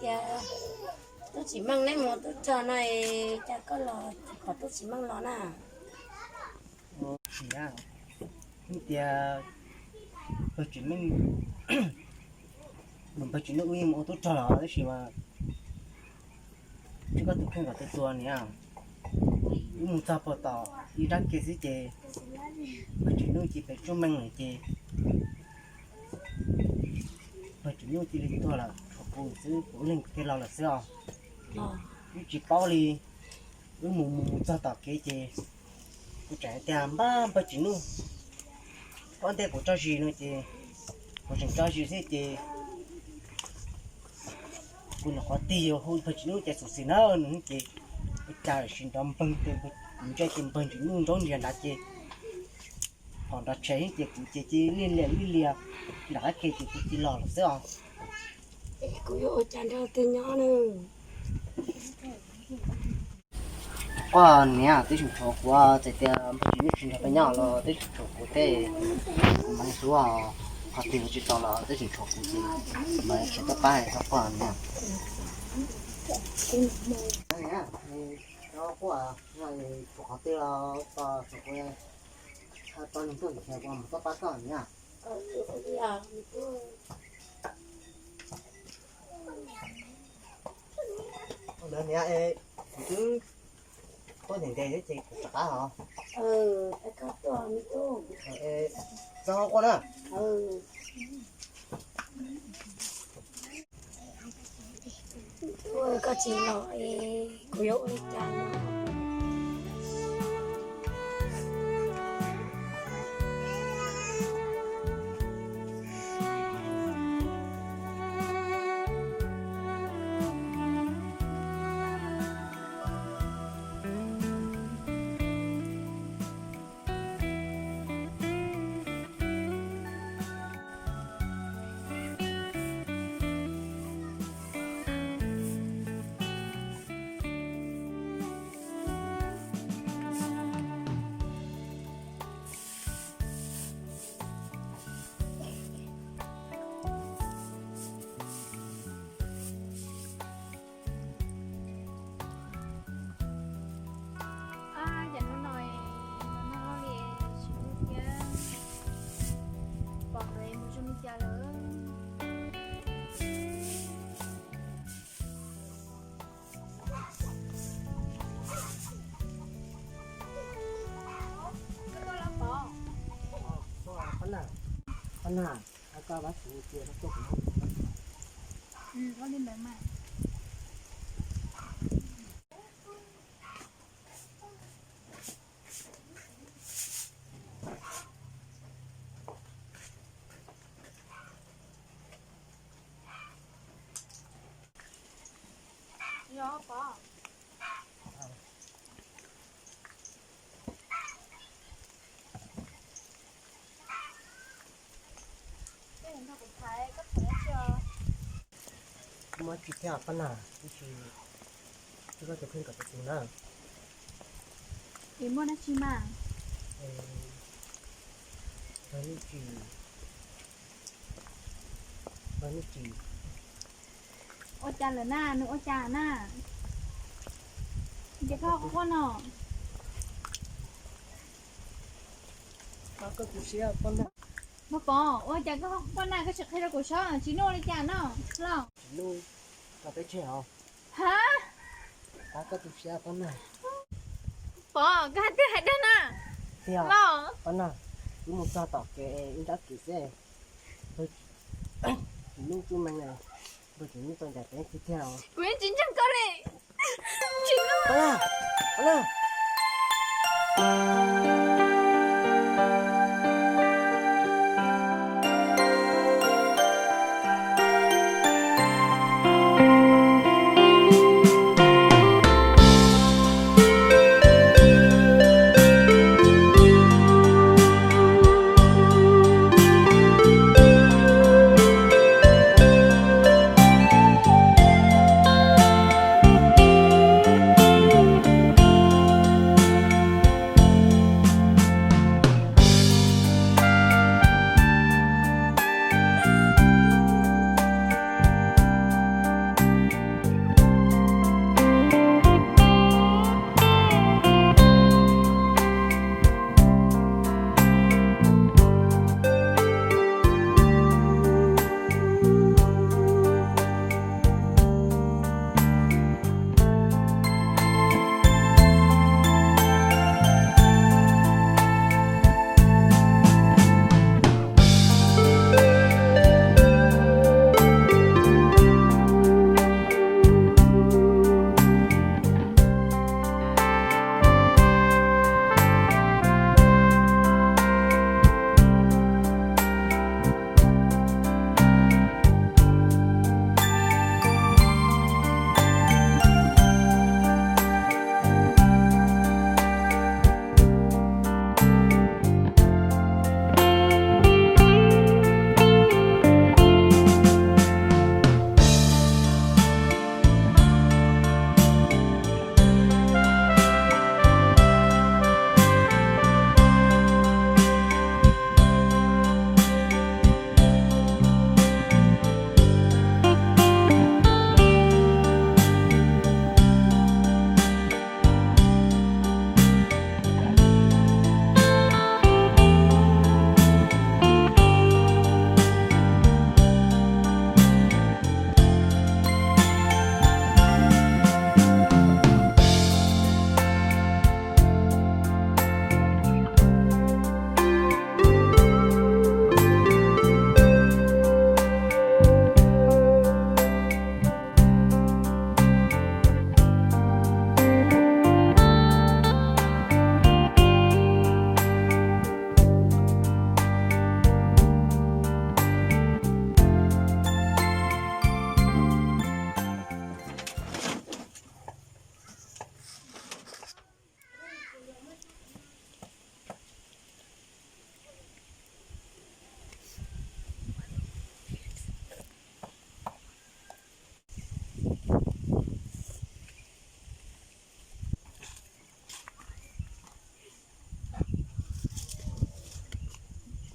Tias tub tsis meej neb mus tub rog no, cas koj los tsis kom tub tsis meej los na? Tias npawg tsis meej, npawg tsis meej wb yeej mus ua tub rog los tab sis mas tsis koj tus kheej kom tus tua niam. Wb mus txog puag tom ib nrab ke xwb ces npawg tsis meej cia pem tsuj meej lawm ces npawg tsis meej cia li tuag lawm, tshuav kuv xwb, kuv ib leeg thiaj los lawm xwb os. Wb tsis paub li, wb mus mus txog tom kev ces kuv tseem tias npab npawg tsis meej, koj ntej kuv tso zis no ces kuv tseem tso zis xwb ces kuv nyuam qhuav tig yuav hu npawg tsis meej ces xub xis na nws ces ua cas sim nrov npawg, kuv ntsia ces npawg tsis meej nraub nrias nrad ces phom nrov tshev ces kuv ces cia li liam liam liam nram qab ke ces kuv cia li los lawm xwb os. Kuv yuav ua cas nrog twg nyob na? Quaj niam, twb tseem tshuav kuv, txawm tias npawg tsis meej tsis nrog peb nyob los twb tseem tshuav kuv thiab, kuv mam li hlub os, qhov twg yuav tsis tau los twb tseem tshuav kuv ces kuv mam li khiav tuaj pab txhob quaj niam. Txhob quaj, tshuav qhov twg los txhob quaj, tau neeg tuaj khiav kuv mam tuaj pab koj niam. Ntawd niam, kuv twb tuaj ntev ntev thiab ces kuv rov qab os. Txhob quaj na. Koj tsis los es kuv yuav ua li cas no? Ab, cas hnub no no noj li tsis ub thiab, pom ntawd mus zoo li cas lawm. Pab na, pab na, koj pab tsis cia koj tuaj kuv muab. Muaj tsis thiab pab na, tab sis koj tus kheej kom tus tus na. Es muaj dab tsi mas? Pab ne tsis, pab ne tsis. Ua cas lawm na, nws ua cas na? Ces koj quaj no. Pab koj tu siab pab na. Mog Pov, ua cas koj quaj na, koj tsis qhia rau kuv saib tsis nuj li cas no los? Tsis nuj, koj peb tseg os. Ha? Pab koj tu siab pab na. Pov, koj hais tiag hais dag na? Tiag los pab na, wb mus txog tom kev ib nrab kev xwb, tsis nuj tsuj meej, npawg tsis nuj tau ncaim peb tiag tiag os. Kuv yeej tsis ntseeg koj li. Tsis nuj. Pab na, pab na.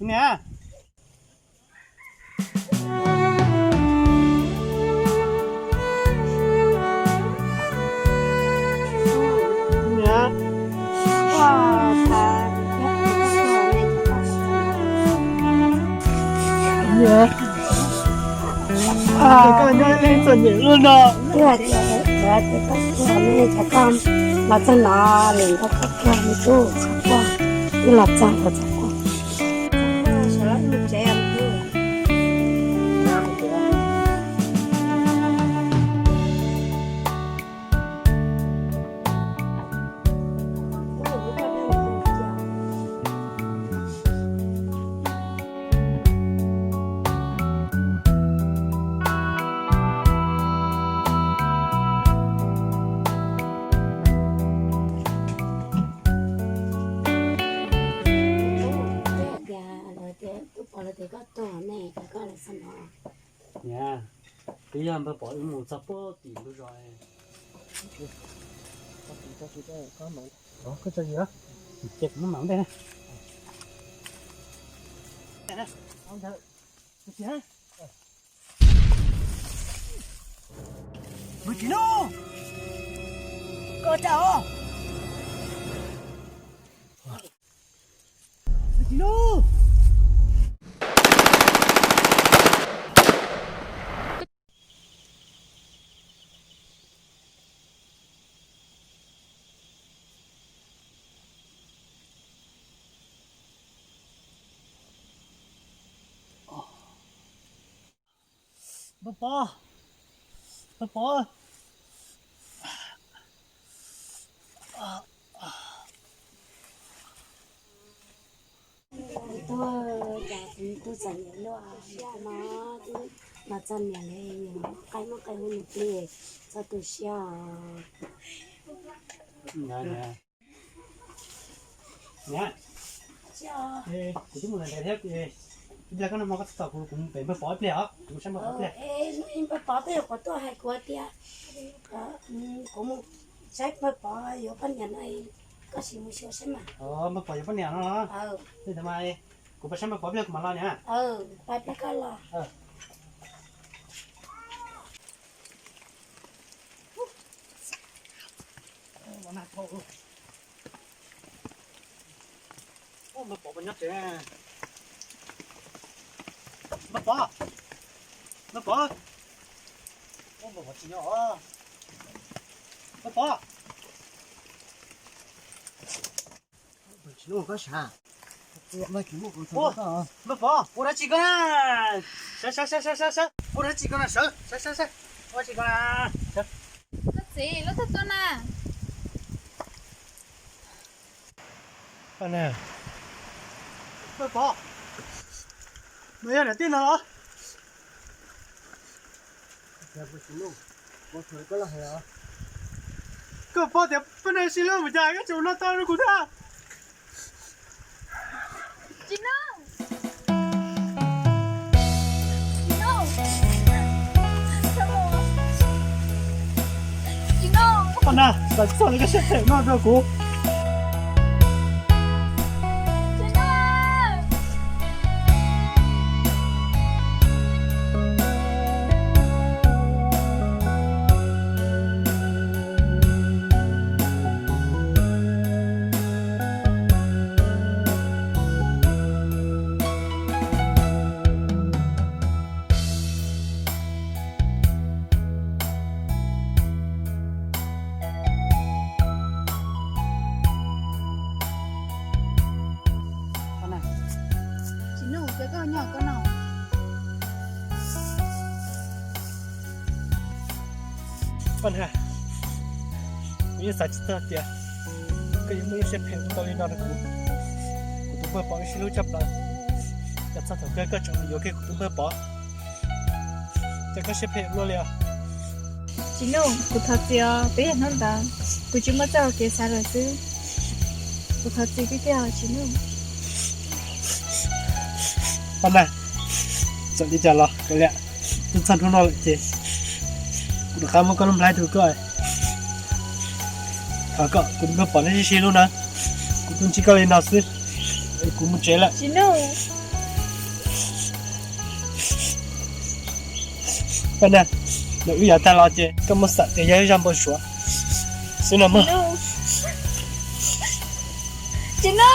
Niam. Niam. Niam. Koj nyob ib leeg txom nyem luaj no. Los txog no, nim no koj tuag me tub, txhob quaj, wb los txog los txhob quaj. Sawv los mus tsev os. Niam, twb yog npawg Pov wb mus txog puag tim ntug zos. Koj tso yim, ces kuv muab mam ntej na. Npawg Tsim Nuj, koj ua cas os? Npawg Tsim Nuj. Npawg Pov, npawg Pov. Tuag cas kuv txom nyem luaj, siab no twb los txog niam li, muaj qe muaj qe hu nws plig, txog tu siab os. Niam, kuv twb mus lawm ntev thiab, ib pliag koj noj hmo koj txhob tos kuv, kuv mus pem npawg Pov ib pliag os, kuv mus saib npawg Pov ib pliag. Npawg Pov twb yuav qhuav tuaj hais kuv tias kuv mus saib npawg Pov yuav poj niam no, koj sim mus xyuas saib mas. Npawg Pov yuav poj niam no los? Li ntawd mas kuv pais saib npawg Pov ib pliag kuv mam los niam. Pais pliag koj los. Npawg Pov, npawg Pov, npawg Pov tsis nyob os. Npawg Pov. Tsis nug koj sav. Npawg Pov, ua dab tsi koj na? Sawv, sawv, sawv, sawv, sawv, sawv. Ua dab tsi koj na? Sawv, sawv, sawv, sawv. Ua dab tsi koj na? Sawv. Koj txiv, lub twg tuaj na? Npawg Pov, nws yog niam tij no los? Koj paub tias peb noj sib hlub mus cas koj tseem noj tau rau kuv thiab? Tsis noj. Tsis noj. Tsis noj. Koj na, xav txog li koj siab phem noj rau kuv. Tsis noj. Tsis noj, ces koj nyob koj no. Paj Nag, kuv yeej xav tsis txog tias koj yuav muaj lub siab phem ua tau li no rau kuv. Kuv tus npawg Pov wb sib hlub tshaj plaws, cas txog thaum kawg koj tseem yuav kiag kuv tus npawg Pov, cas koj siab phem luaj li os. Tsis Nuj, kuv thov txim os, peb yog hnub ntawd kuv tsis muaj txoj hau kev xav lawm xwb. Kuv thov txim tiag tiag os Tsis Nuj. Paj Nag, txawm li cas los kav liam, twb txog hnub no lawm ces kuv rov qab muab koj lub nplhaib rau koj. Thov kom kuv tus npawg Pov neb sib sib hlub na. Kuv tuaj ntsib koj li no xwb, kuv mus tsev lawm. Tsis Nuj. Koj na, nws wb yav tag los ces koj muaj xam tias yog ib zaj npau suav xwb no mog. Tsis no,